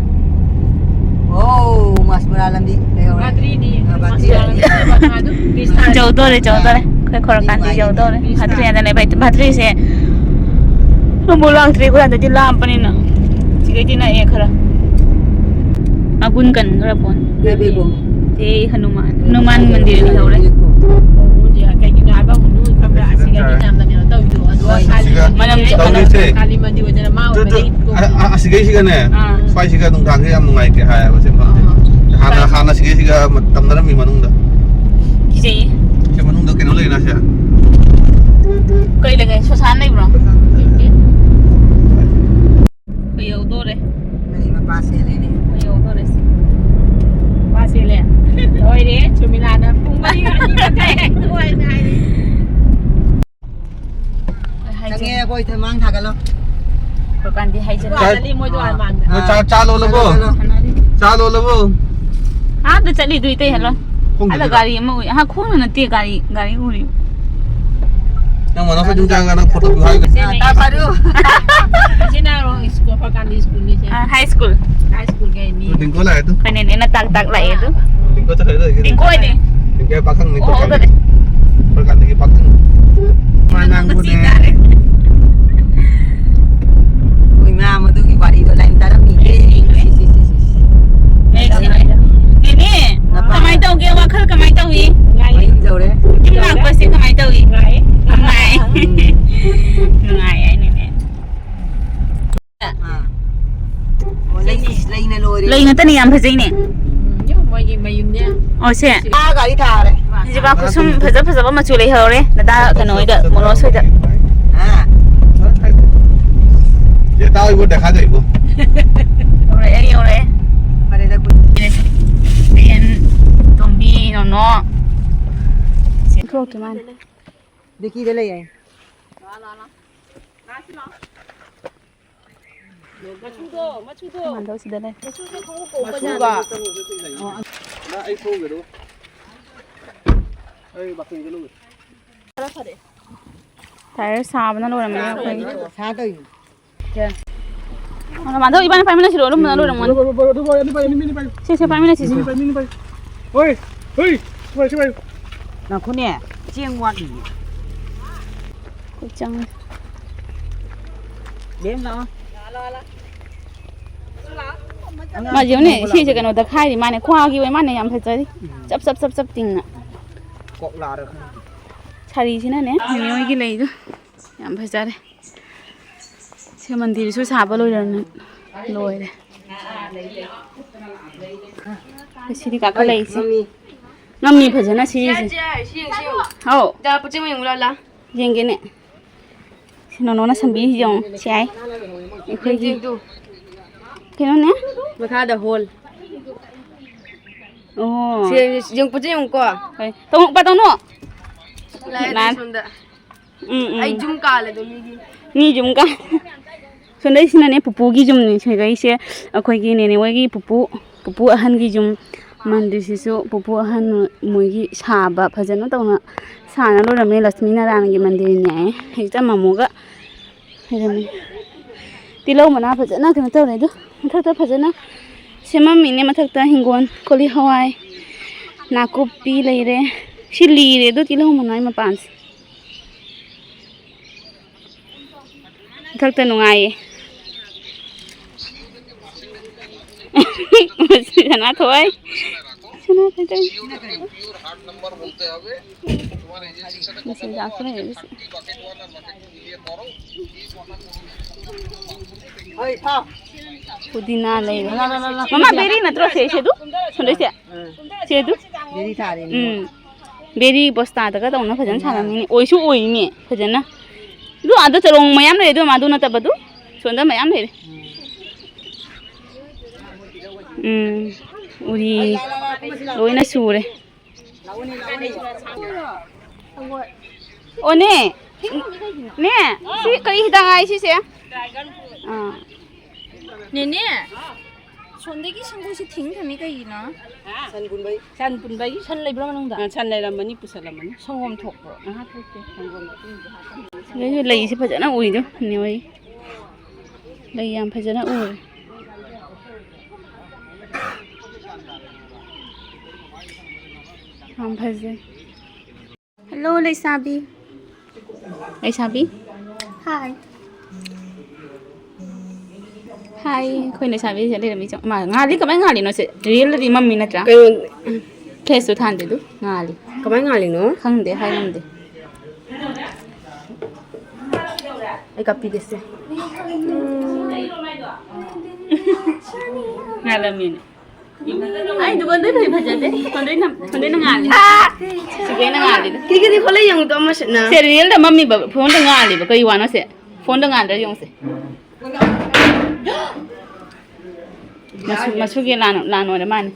ꯑꯣ, ꯃꯥꯁꯄꯔꯥ ꯂꯝꯕꯤ ꯂꯩꯍꯧꯔꯦ꯫ ꯚꯥꯇ꯭ꯔꯤꯅꯤ꯫ ꯑ, ꯚꯥꯇ꯭ꯔꯤ ꯃꯥꯁꯄꯔꯥ ꯂꯝꯕꯤ꯫ ꯂꯝꯕꯤ꯫ ꯌꯧꯗꯣꯔꯦ, ꯌꯧꯗꯣꯔꯦ꯫ ꯑꯩꯈꯣꯏ ꯈꯣꯔꯀꯥꯟꯗꯤ ꯌꯧꯗꯣꯔꯦ꯫ ꯚꯥꯇ꯭ꯔꯤ ꯍꯥꯏꯗꯅꯦ, ꯚꯥꯇ꯭ꯔꯤꯁꯦ꯫ ꯑꯃꯨꯛ ꯂꯥꯛꯇ꯭ꯔꯤ, ꯑꯩꯈꯣꯏ ꯍꯟꯗꯛꯇꯤ ꯂꯥꯞꯄꯅꯤꯅ꯫ ꯁꯤꯗꯩꯗꯤ ꯅꯛꯑꯦ ꯈꯔ꯫ ꯑꯒꯨꯟ ꯀꯟꯈ꯭ꯔ ꯄꯣꯠꯅꯤ꯫ ꯁꯤ ꯍꯅꯨꯃꯥꯟ, ꯍꯅꯨꯃꯥꯟ ꯃꯟꯗꯤꯔ ꯂꯩꯍꯧꯔꯦ꯫ ꯀꯩꯒꯤꯅꯣ ꯍꯥꯏꯕ, ꯍꯧꯖꯤꯛ ꯈꯪꯕ꯭ꯔꯥ? ꯑꯁꯤꯒꯗꯤ ꯌꯥꯝꯅ ꯀꯩꯅꯣ ꯇꯧꯋꯤꯗꯣ꯫ ꯁꯤꯒ ꯃꯅꯝꯁꯦ, ꯇꯧꯔꯤꯁꯦ꯫ ꯀꯥꯂꯤ ꯃꯟꯗꯤ ꯑꯣꯏꯗꯅ ꯃꯥ ꯇꯨ, ꯇꯨ, ꯑꯣꯏꯕꯗꯤ ꯑ-, ꯑ-, ꯑꯁꯤꯒꯩꯁꯤꯒꯅꯦ, ꯑꯥ꯫ ꯁ꯭ꯋꯥꯏꯁꯤꯒ ꯅꯨꯡꯗꯥꯡꯁꯦ ꯌꯥꯝ ꯅꯨꯡꯉꯥꯏꯇꯦ ꯍꯥꯏꯌꯦꯕ, ꯁꯤ ꯃꯐꯝꯁꯦ꯫ ꯑꯥ꯫ ꯍꯥꯟꯅ, ꯍꯥꯟꯅ ꯁꯤꯒꯩꯁꯤꯒ ꯇꯝꯅꯔꯝꯃꯤ ꯃꯅꯨꯡꯗ꯫ ꯀꯤꯖꯩꯌꯦ꯫ ꯁꯤ ꯃꯅꯨꯡꯗ ꯀꯩꯅꯣ ꯂꯩꯅ ꯁꯦ? ꯀꯩ ꯂꯩꯒꯦ? ꯁꯣꯁꯥꯟ ꯂꯩꯕ꯭ꯔꯣ? ꯂꯩꯇꯦ꯫ ꯑꯩꯈꯣꯏ ꯌꯧꯗꯣꯔꯦ꯫ ꯀꯔꯤ ꯃꯄꯥ ꯆꯦꯜꯂꯦꯅꯦ? ꯑꯩꯈꯣꯏ ꯌꯧꯗꯣꯔꯦ ꯁꯤ꯫ ꯃꯄꯥ ꯆꯦꯜꯂꯦ꯫ ꯂꯣꯏꯔꯦ꯫ ꯁꯨꯃꯤꯂꯥꯅ ꯄꯨꯡ ꯃꯔꯤ, ꯃꯔꯤ ꯃꯈꯥꯏ ꯑꯗꯨꯋꯥꯏꯗ ꯍꯥꯏꯔꯦ꯫ ꯆꯪꯉꯦ, ꯑꯩꯈꯣꯏ ꯊꯣꯏꯃꯥꯡ ꯊꯥꯒꯠꯂꯣ꯫ ꯑꯩꯈꯣꯏ ꯀꯥꯟꯗꯤ ꯍꯥꯏꯖꯔꯦ꯫ ꯆꯥ-, ꯂꯤ ꯃꯣꯏꯗꯣ ꯑꯥ꯫ ꯃꯥꯡꯗ꯫ ꯅꯣꯏ ꯆꯥ, ꯆꯥ ꯂꯣꯜꯂꯕꯣ? ꯆꯥ ꯂꯣꯜꯂꯕꯣ? ꯑꯥꯗ ꯆꯠꯂꯤꯗꯨ ꯏꯇꯩ ꯍꯜꯂꯣ꯫ ꯈꯣꯡꯅ ꯑꯗ ꯆꯠꯂꯤꯔꯣ? ꯒꯥꯔꯤ ꯑꯃ ꯎꯏ꯫ ꯑꯍ, ꯈꯣꯡꯅ ꯅꯠꯇꯦ, ꯒꯥꯔꯤ, ꯒꯥꯔꯤ ꯎꯔꯤ꯫ ꯅꯪ ꯃꯅꯥꯎ ꯁꯨꯝ ꯆꯪꯉꯒ ꯅꯪ ꯐꯣꯇꯣ ꯄꯨ ꯍꯥꯏ-, ꯑꯥ, ꯇꯥ ꯐꯔꯨ꯫ ꯑꯁꯤꯅ ꯁ꯭ꯀꯨꯜ, ꯑꯩꯈꯣꯏ ꯀꯥꯟꯗꯤ ꯁ꯭ꯀꯨꯜꯅꯤꯁꯦ꯫ ꯑꯥ, ꯍꯥꯏ ꯁ꯭ꯀꯨꯜ꯫ ꯍꯥꯏ ꯁ꯭ꯀꯨꯜꯒꯤ ꯃꯤ꯫ ꯇꯤꯡꯀꯣ ꯂꯥꯛꯑꯦ ꯑꯗꯨ꯫ ꯈꯣꯏꯅꯦꯅꯦꯅ ꯇꯥꯛ ꯇꯥꯛ ꯂꯥꯛꯑꯦ ꯑꯗꯨ꯫ ꯇꯤꯡꯀꯣ ꯆꯠꯈ꯭ꯔꯦ ꯑꯗꯨ꯫ ꯇꯤꯡꯀꯣꯅꯦ꯫ ꯇꯤꯡꯀꯣ ꯄꯥꯈꯪꯅꯤ ꯑꯣ, ꯈꯣꯏ ꯀꯥꯟꯗꯤ꯫ ꯍꯧꯗꯔꯦ꯫ ꯈꯣꯏ ꯀꯥꯟꯗꯒꯤ ꯄꯥꯈꯪ꯫ ꯃꯥ ꯅꯪꯕꯨꯅꯦ꯫ ꯁꯤ ꯇꯥꯔꯦ꯫ ꯍꯣꯏ, ꯃꯥ ꯃꯗꯨꯒꯤ ꯋꯥꯔꯤꯗꯣ ꯂꯥꯏꯟ ꯇꯥꯔꯝꯃꯤꯒꯦ꯫ ꯁꯤ, ꯁꯤ, ꯁꯤ, ꯁꯤ, ꯁꯤ꯫ ꯅꯦꯅꯦ, ꯅꯄꯥ꯫ ꯀꯃꯥꯏ ꯇꯧꯒꯦ? ꯋꯥꯈꯜ ꯀꯃꯥꯏ ꯇꯧꯏ? ꯃꯌꯨꯝ ꯌꯧꯔꯦ꯫ ꯌꯨꯝ ꯂꯥꯛꯄꯁꯦ ꯀꯃꯥꯏ ꯇꯧꯏ? ꯅꯨꯡꯉꯥꯏ꯫ ꯎꯝ꯫ ꯅꯨꯡꯉꯥꯏ ꯍꯥꯏꯅꯤꯅꯦ꯫ ꯑꯥ꯫ ꯑꯣ, ꯂꯩ, ꯂꯩꯅ ꯂꯣꯏꯔꯦ꯫ ꯂꯩ ꯉꯥꯛꯇꯅꯦ, ꯌꯥꯝ ꯐꯖꯩꯅꯦ꯫ ꯎꯝ, ꯌꯨꯝ ꯃꯣꯏꯒꯤ ꯃꯌꯨꯝꯅꯦ꯫ ꯑꯣ, ꯁꯦ꯫ ꯑꯥ, ꯒꯥꯔꯤ ꯊꯥꯔꯦ꯫ ꯍꯧꯖꯤꯛ ꯀꯨꯁꯨꯝ ꯐꯖ ꯐꯖꯕ ꯃꯆꯨ ꯂꯩꯍꯧꯔꯦ꯫ ꯗꯗꯥ ꯀꯩꯅꯣ ꯍꯣꯏꯗ, ꯃꯣꯅꯣꯁ ꯍꯣꯏꯗ꯫ ꯑꯥ꯫ ꯌꯧꯔꯛꯑꯦ, ꯌꯧꯔꯛꯑꯦ꯫ ꯐꯔꯦꯗ, ꯀꯨꯏ- ꯇꯦꯟ, ꯇꯣꯝꯕꯤ, ꯅꯣꯅꯣ꯫ ꯊꯣꯛꯇ꯭ꯔꯤ ꯃꯥꯅ꯫ ꯗꯤꯀꯤꯗ ꯂꯩ ꯍꯥꯏ꯫ ꯃꯆꯨꯗꯣ, ꯃꯆꯨꯗꯣ꯫ ꯃꯥꯟꯗꯧ ꯁꯤꯗ ꯂꯩ꯫ ꯃꯆꯨꯗꯣ ꯈꯣꯡꯎꯞ ꯀꯣꯛꯄ ꯖꯥꯠꯅꯤ꯫ ꯃꯆꯨꯒ꯫ ꯅꯪ ꯑꯩ ꯊꯣꯡꯒꯦ ꯑꯗꯨꯒ꯫ ꯑꯩ ꯕꯥꯇꯤꯟꯒ ꯂꯧꯒꯦ꯫ ꯈꯔ ꯐꯔꯦ꯫ ꯇꯥꯏꯌꯔ ꯁꯥꯕꯅ ꯂꯣꯏꯔꯝꯃꯅꯤ ꯑꯩꯈꯣꯏꯒꯤ꯫ ꯁꯥ ꯇꯧꯔꯤꯅꯤ꯫ ꯑ, ꯃꯥꯙꯧ, ꯏꯕꯥꯅꯤ ꯄꯥꯏꯃꯤꯟꯅꯁꯤꯔꯣ? ꯑꯗꯨꯝ ꯂꯣꯏꯔꯝꯃꯅꯤ꯫ ꯕꯣ-, ꯕꯣ-, ꯕꯣ-, ꯑꯗꯨ ꯄꯥꯏ, ꯑꯅꯤ ꯄꯥꯏ, ꯑꯅꯤ, ꯑꯅꯤ ꯄꯥꯏ꯫ ꯁꯦ, ꯁꯦ, ꯄꯥꯏꯃꯤꯟꯅꯁꯤ, ꯁꯦ꯫ ꯑꯅꯤ ꯄꯥꯏ, ꯑꯅꯤ, ꯑꯅꯤ ꯄꯥꯏ꯫ ꯍꯣꯏ, ꯍꯣꯏ, ꯁꯤ ꯄꯥꯏ, ꯁꯤ ꯄꯥꯏ꯫ ꯉꯥꯏꯈꯣꯅꯦ, ꯆꯦꯡ ꯋꯥꯠꯂꯤꯌꯦ꯫ ꯑꯩꯈꯣꯏ ꯆꯪꯉꯦ꯫ ꯕꯦꯝ, ꯂꯥꯛꯑꯣ꯫ ꯑꯉꯥꯡ ꯃꯥꯁꯦ ꯌꯦꯡꯉꯨꯅꯦ, ꯄꯨꯅꯕ ꯁꯤꯁꯦ ꯂꯥꯛꯄꯅꯦ꯫ ꯀꯩꯅꯣꯗ ꯈꯥꯏꯔꯤ ꯃꯥꯅꯦ, ꯈ꯭ꯋꯥꯒꯤ ꯑꯣꯏ ꯃꯥꯅꯦ, ꯌꯥꯝ ꯐꯖꯔꯤ꯫ ꯎꯝ꯫ ꯆꯞ, ꯆꯞ, ꯆꯞ, ꯆꯞ ꯇꯤꯡꯅ꯫ ꯀꯣꯛ ꯂꯥꯔ ꯈꯪꯗꯦ꯫ ꯁꯥꯔꯤꯁꯤꯅꯅꯦ, ꯃꯤꯑꯣꯏꯒꯤ ꯂꯩꯗꯣ꯫ ꯌꯥꯝ ꯐꯖꯔꯦ꯫ ꯁꯤ ꯃꯟꯗꯤꯔꯁꯨ ꯁꯥꯕ ꯂꯣꯏꯔꯝꯃꯦ꯫ ꯂꯣꯏꯔꯦ꯫ ꯁꯤꯗꯤ ꯀꯥꯈꯠꯂꯛꯏꯁꯦ꯫ ꯉꯝꯃꯤ꯫ ꯉꯝꯃꯤ ꯐꯖꯅ ꯁꯤꯁꯦ꯫ ꯁꯤ, ꯁꯤ, ꯁꯤ, ꯁꯤ꯫ ꯍꯥꯎ꯫ ꯗꯥ ꯄꯨꯆꯤꯡ ꯌꯦꯡꯉꯨ ꯂꯥꯎ, ꯂꯥꯎ꯫ ꯌꯦꯡꯒꯦꯅꯦ꯫ ꯁꯤ ꯅꯣꯅꯣꯅ ꯁꯝꯕꯤꯔꯤꯁꯤ ꯌꯦꯡꯉꯨ꯫ ꯁꯤ ꯍꯥꯏ꯫ ꯑꯩꯈꯣꯏꯒꯤ ꯌꯦꯡꯗꯨ꯫ ꯀꯩꯅꯣꯅꯦ? ꯃꯈꯥꯗ ꯍꯣꯜ꯫ ꯑꯣ꯫ ꯁꯤ ꯌꯦꯡꯉꯨ, ꯄꯨꯆꯤꯡ ꯌꯦꯡꯉꯨꯀꯣ꯫ ꯍꯣꯏ꯫ ꯇꯧ-, ꯄꯥ ꯇꯧꯅꯨ꯫ ꯂꯥꯛꯑꯦ ꯅꯥꯟ-, ꯁꯣꯝꯗ꯫ ꯎꯝ, ꯎꯝ꯫ ꯑꯩ ꯌꯨꯝ ꯀꯥꯜꯂꯦꯗꯣ ꯃꯤꯒꯤ꯫ ꯃꯤ ꯌꯨꯝ ꯀꯥ-, ꯁꯣꯝꯗꯩꯁꯤꯅꯅꯦ ꯄꯨꯄꯨꯒꯤ ꯌꯨꯝꯅꯤ꯫ ꯁꯤꯗꯩꯁꯦ ꯑꯩꯈꯣꯏꯒꯤ ꯅꯦꯅꯦ ꯍꯣꯏꯒꯤ ꯄꯨꯄꯨ, ꯄꯨꯄꯨ ꯑꯍꯟꯒꯤ ꯌꯨꯝ꯫ ꯃꯟꯗꯤꯔꯁꯤꯁꯨ ꯄꯨꯄꯨ ꯑꯍꯟ ꯃꯣꯏꯒꯤ ꯁꯥꯕ ꯐꯖꯅ ꯇꯧꯅ ꯁꯥꯅ ꯂꯣꯏꯔꯝꯃꯦ꯫ ꯂꯛꯁꯃꯤ ꯅꯥꯔꯥꯌꯟꯒꯤ ꯃꯟꯗꯤꯔꯅꯦ ꯍꯥꯏꯌꯦ꯫ ꯍꯦꯛꯇ ꯃꯃꯣꯒ ꯂꯩꯔꯝꯃꯤ꯫ ꯇꯤꯜꯍꯧ ꯃꯅꯥ ꯐꯖꯅ ꯀꯩꯅꯣ ꯇꯧꯔꯦ꯫ ꯑꯗꯨ ꯃꯊꯛꯇ ꯐꯖꯅ ꯁꯦꯝꯃꯝꯃꯤꯅꯦ꯫ ꯃꯊꯛꯇ ꯍꯤꯡꯒꯣꯜ ꯀꯣꯂꯤ ꯍꯋꯥꯏ, ꯅꯥꯀꯨꯞꯄꯤ ꯂꯩꯔꯦ꯫ ꯁꯤ ꯂꯤꯔꯦ ꯑꯗꯨ ꯇꯤꯜꯍꯧ ꯃꯅꯥꯒꯤ ꯃꯄꯥꯟꯁꯦ꯫ ꯃꯊꯛꯇ ꯅꯨꯡꯉꯥꯏꯌꯦ꯫ ꯁꯅꯥꯊꯣꯏ꯫ ꯁꯅꯥꯊꯣꯏ꯫ ꯃꯆꯤꯟꯖꯥꯛꯁꯨ ꯂꯩꯔꯦ ꯁꯤ꯫ ꯄꯨꯗꯤꯅꯥ ꯂꯩꯔꯦ꯫ ꯃꯃꯥ, ꯕꯦꯔꯤ ꯅꯠꯇ꯭ꯔꯣ ꯁꯦ, ꯁꯦ ꯑꯗꯨ? ꯁꯣꯟꯗꯣꯏꯁꯦ? ꯁꯦ ꯑꯗꯨ? ꯕꯦꯔꯤ ꯊꯥꯔꯤꯅꯦ꯫ ꯎꯝ꯫ ꯕꯦꯔꯤ ꯕꯣꯁꯇꯥꯗꯒ ꯇꯧꯅ ꯐꯖꯅ ꯁꯥꯔꯝꯃꯤꯅꯦ꯫ ꯑꯣꯏꯁꯨ ꯑꯣꯏꯅꯦ ꯐꯖꯅ꯫ ꯑꯗꯨ ꯑꯥꯗ ꯆꯔꯣꯡ ꯃꯌꯥꯝ ꯂꯩ, ꯑꯗꯨ ꯃꯥꯗꯨ ꯅꯠꯇꯕꯗꯨ꯫ ꯁꯣꯝꯗ ꯃꯌꯥꯝ ꯂꯩꯔꯦ꯫ ꯎꯝ꯫ ꯎꯔꯤ ꯂꯣꯏꯅ ꯁꯨꯔꯦ꯫ ꯑꯣꯅꯦ꯫ ꯅꯦ꯫ ꯁꯤ ꯀꯔꯤ ꯍꯤꯗꯥꯛ ꯍꯥꯏ ꯁꯤꯁꯦ? ꯑꯥ꯫ ꯅꯦꯅꯦ꯫ ꯁꯣꯝꯗꯒꯤ ꯁꯪꯒꯣꯏꯁꯦ ꯊꯤꯡ ꯊꯝꯃꯤ ꯀꯩꯒꯤꯅꯣ? ꯁꯟ ꯄꯨꯟꯕꯩ꯫ ꯁꯟ ꯄꯨꯟꯕꯒꯤ ꯁꯟ ꯂꯩꯕ꯭ꯔꯣ ꯃꯅꯨꯡꯗ? ꯑ, ꯁꯟ ꯂꯩꯔꯝꯃꯅꯤ, ꯄꯨꯁꯜꯂꯝꯃꯅꯤ꯫ ꯁꯪꯒꯣꯝ ꯊꯣꯛꯄ꯭ꯔꯣ? ꯑꯍ, ꯊꯣꯛꯇꯦ꯫ ꯁꯪꯒꯣꯝ ꯃꯇꯨꯝꯗꯤ ꯍꯥꯞꯄꯅꯤ꯫ ꯁꯤꯗꯩꯁꯤꯗ ꯂꯩꯁꯦ ꯐꯖꯅ ꯎꯏꯗꯣ, ꯅꯦ ꯍꯣꯏ꯫ ꯂꯩ ꯌꯥꯝ ꯐꯖꯅ ꯎꯔꯦ꯫ ꯌꯥꯝ ꯐꯖꯩ꯫ ꯍꯜꯂꯣ, ꯂꯩꯁꯥꯕꯤ꯫ ꯂꯩꯁꯥꯕꯤ꯫ ꯍꯥꯏ꯫ ꯍꯥꯏ, ꯑꯩꯈꯣꯏ ꯂꯩꯁꯥꯕꯤꯁꯦ ꯂꯩꯔꯝꯃꯤꯁꯦ꯫ ꯃꯥ ꯉꯥꯜꯂꯤ, ꯀꯃꯥꯏꯅ ꯉꯥꯜꯂꯤꯅꯣ ꯁꯦ? ꯔꯤꯌꯦꯜꯗꯗꯤ ꯃꯝꯃꯤ ꯅꯠꯇ꯭ꯔꯥ? ꯀꯩꯅꯣ? ꯐ꯭ꯂꯦꯁꯇꯣ ꯊꯥꯟꯗꯦ ꯑꯗꯨ ꯉꯥꯜꯂꯤ꯫ ꯀꯃꯥꯏꯅ ꯉꯥꯜꯂꯤꯅꯣ? ꯈꯪꯗꯦ, ꯍꯥꯏ ꯉꯝꯗꯦ꯫ ꯀꯥꯞꯄꯤꯒꯦꯁꯦ꯫ ꯉꯥꯜꯂꯝꯃꯤꯅꯦ꯫ ꯑꯩ ꯗꯨꯀꯥꯟꯗꯩ ꯐꯖ ꯐꯖꯗꯦ꯫ ꯐꯣꯟꯗꯩ ꯅꯝ-, ꯐꯣꯟꯗꯩꯅ ꯉꯥꯜꯂꯤ꯫ ꯁꯤꯒꯩꯅ ꯉꯥꯜꯂꯤꯗ꯫ ꯀꯤꯒꯤꯗꯤ ꯈꯣꯠꯂ ꯌꯦꯡꯉꯨꯗꯣ ꯑꯃꯁꯤꯅ꯫ ꯁꯦ, ꯔꯤꯌꯦꯜꯗ ꯃꯝꯃꯤꯕ, ꯐꯣꯟꯗ ꯉꯥꯜꯂꯤꯕ꯫ ꯀꯩ ꯋꯥꯅꯣ ꯁꯦ? ꯐꯣꯟꯗ ꯉꯥꯟꯗ꯭ꯔꯥ ꯌꯦꯡꯉꯨꯁꯦ꯫ ꯃꯁꯨ-, ꯃꯁꯨꯒꯤ ꯂꯥꯟ, ꯂꯥꯟ ꯑꯣꯏꯔ ꯃꯥꯜꯂꯦ꯫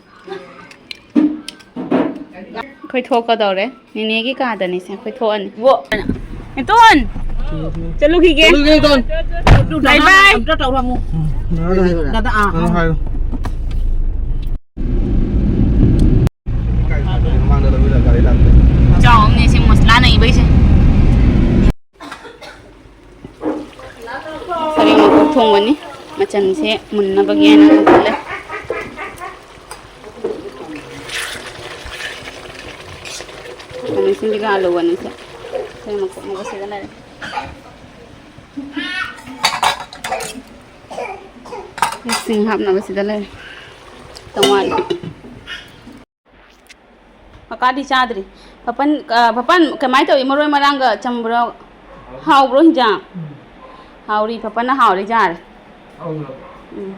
ꯑꯩꯈꯣꯏ ꯊꯣꯛꯀꯗꯧꯔꯦ꯫ ꯅꯦꯅꯦꯒꯤ ꯀꯥꯗꯅꯤꯁꯦ ꯑꯩꯈꯣꯏ ꯊꯣꯛꯑꯅꯤ꯫ ꯏꯇꯣꯟ! ꯆꯠꯂꯨꯈꯤꯒꯦ꯫ ꯆꯠꯂꯨꯈꯤꯒꯦ, ꯏꯇꯣꯟ꯫ ꯕꯥꯏ ꯕꯥꯏ꯫ ꯑꯝꯇ ꯇꯧꯔꯝꯃꯨ꯫ ꯎꯝ, ꯅꯪ ꯍꯥꯏꯔꯣ꯫ ꯗꯥꯗꯥ, ꯑꯥ, ꯅꯪ ꯑꯥ꯫ ꯍꯥꯏꯔꯣ꯫ ꯆꯥꯎ ꯑꯃꯅꯦ ꯁꯤ ꯃꯁꯂꯥ ꯅꯩꯕꯩꯁꯦ꯫ ꯁꯔꯦꯡ ꯃꯀꯣꯛ ꯊꯣꯡꯕꯅꯤ꯫ ꯃꯆꯜꯁꯦ ꯃꯨꯟꯅꯕꯒꯤ ꯍꯥꯏꯅ ꯍꯧꯖꯤꯜꯂꯦ꯫ ꯈꯥꯃꯦꯟ ꯑꯁꯤꯟꯕꯤꯒ ꯑꯂꯨꯒꯅꯤꯁꯦ꯫ ꯁꯔꯦꯡ ꯃꯀꯣꯛ ꯑꯃꯒ ꯁꯤꯗ ꯂꯩꯔꯦ꯫ ꯁꯤꯡ ꯍꯥꯞꯅꯕ ꯁꯤꯗ ꯂꯩꯔꯦ꯫ ꯇꯉꯥꯏ꯫ ꯀꯀꯥꯗꯤ ꯆꯥꯗ꯭ꯔꯤ꯫ ꯄꯥꯄꯟ, ꯑ, ꯄꯥꯄꯟ, ꯀꯃꯥꯏꯅ ꯇꯧꯏ? ꯃꯔꯣꯏ ꯃꯔꯥꯡꯒ ꯆꯝꯕ꯭ꯔꯣ? ꯍꯥꯎꯕ꯭ꯔꯣ ꯍꯤꯟꯖꯥꯡ? ꯎꯝ꯫ ꯍꯥꯎꯔꯤ, ꯄꯥꯄꯟꯅ ꯍꯥꯎꯔꯤ ꯆꯥꯔꯦ꯫ ꯍꯥꯎꯕ꯭ꯔꯣ? ꯎꯝ꯫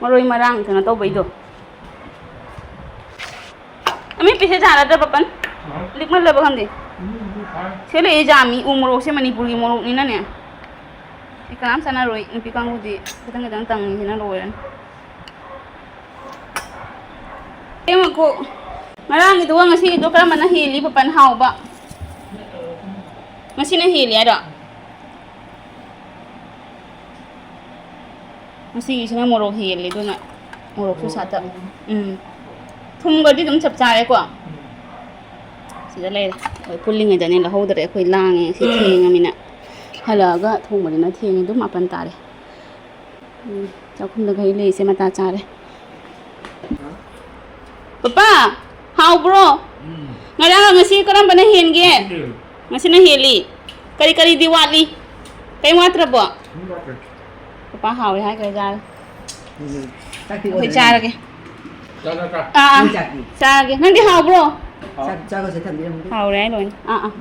ꯃꯔꯣꯏ ꯃꯔꯥꯡ ꯀꯩꯅꯣ ꯇꯧꯕꯩꯗꯣ꯫ ꯑꯃꯦꯠꯄꯤꯁꯦ ꯆꯥꯔꯗ꯭ꯔꯥ, ꯄꯥꯄꯟ? ꯍꯥ? ꯂꯤꯛꯃꯜꯂꯕ ꯈꯪꯗꯦ꯫ ꯎꯝ, ꯎꯝ, ꯍꯥꯏ꯫ ꯁꯤ ꯂꯩꯌꯦ ꯖꯥꯝ, ꯎ ꯃꯣꯔꯣꯛꯁꯦ ꯃꯅꯤꯄꯨꯔꯒꯤ ꯃꯣꯔꯣꯛꯅꯤꯅꯅꯦ꯫ ꯁꯤ ꯀꯅꯥꯝ ꯆꯥꯅꯔꯣꯏ, ꯅꯨꯄꯤ ꯀꯥꯡꯕꯨꯗꯤ ꯈꯤꯇꯪ ꯈꯤꯇꯪ ꯇꯪꯉꯤꯁꯤꯅ ꯂꯣꯏꯔꯅꯤ꯫ ꯌꯦꯡꯉꯨꯀꯣ, ꯉꯔꯥꯡꯒꯤꯗꯨꯒ ꯉꯁꯤꯒꯤꯗꯣ ꯀꯔꯝꯕꯅ ꯍꯦꯜꯂꯤ, ꯄꯥꯄꯟ, ꯍꯥꯎꯕ? ꯉꯁꯤꯅ ꯍꯦꯜꯂꯤ ꯍꯥꯏꯔꯣ? ꯉꯁꯤꯒꯤꯁꯤꯅ ꯃꯣꯔꯣꯛ ꯍꯦꯜꯂꯤ, ꯑꯗꯨꯅ ꯃꯣꯔꯣꯛꯁꯨ ꯁꯥꯇꯛ꯫ ꯎꯝ꯫ ꯊꯨꯝꯒꯗꯤ ꯑꯗꯨꯝ ꯆꯞ ꯆꯥꯔꯦꯀꯣ? ꯁꯤꯗ ꯂꯩꯔꯦ꯫ ꯑꯩꯈꯣꯏ ꯄꯨꯜꯂꯤꯉꯩꯗꯅꯦ ꯂꯧꯍꯧꯗ꯭ꯔꯦ, ꯑꯩꯈꯣꯏ ꯂꯥꯡꯉꯦ ꯉꯁꯤ ꯊꯦꯡꯉꯃꯤꯅ꯫ ꯍꯜꯂꯛꯑꯒ ꯊꯣꯡꯕꯅꯤꯅ ꯊꯦꯡꯉꯦ, ꯑꯗꯨꯝ ꯃꯥꯄꯟ ꯇꯥꯔꯦ꯫ ꯎꯝ, ꯆꯥꯛꯈꯨꯝꯗ ꯈꯩ ꯂꯩꯁꯦ ꯃꯇꯥ ꯆꯥꯔꯦ꯫ ꯄꯄꯥ, ꯍꯥꯎꯕ꯭ꯔꯣ? ꯎꯝ꯫ ꯉꯔꯥꯡꯒ ꯉꯁꯤ ꯀꯔꯝꯕꯅ ꯍꯦꯟꯒꯦ? ꯉꯁꯤꯅ ꯍꯦꯜꯂꯤ꯫ ꯉꯁꯤꯅ ꯍꯦꯜꯂꯤ꯫ ꯀꯔꯤ ꯀꯔꯤꯗꯤ ꯋꯥꯠꯂꯤ? ꯀꯩꯝ ꯋꯥꯠꯇ꯭ꯔꯕꯣ? ꯀꯩꯝ ꯋꯥꯠꯇ꯭ꯔꯦ꯫ ꯄꯄꯥ ꯍꯥꯎꯋꯦ ꯍꯥꯏꯈ꯭ꯔꯦ, ꯆꯥꯔꯦ꯫ ꯎꯝ꯫ ꯆꯥꯛꯇꯤ ꯑꯩꯈꯣꯏ ꯑꯣꯏꯔꯦ꯫ ꯆꯥꯔꯒꯦ꯫ ꯆꯥ, ꯆꯥ, ꯆꯥ꯫ ꯑꯥ, ꯑꯥ꯫ ꯅꯪ ꯆꯥꯛꯇꯤ? ꯆꯥꯔꯒꯦ꯫ ꯅꯪꯗꯤ ꯍꯥꯎꯕ꯭ꯔꯣ? ꯍꯥꯎ꯫ ꯆꯥꯛ, ꯆꯥꯛꯀꯁꯦ ꯊꯝꯕꯤꯔꯝꯃꯨ꯫ ꯍꯥꯎꯔꯦ ꯍꯥꯏ ꯂꯣꯏꯅ꯫ ꯑꯥ, ꯑꯥ꯫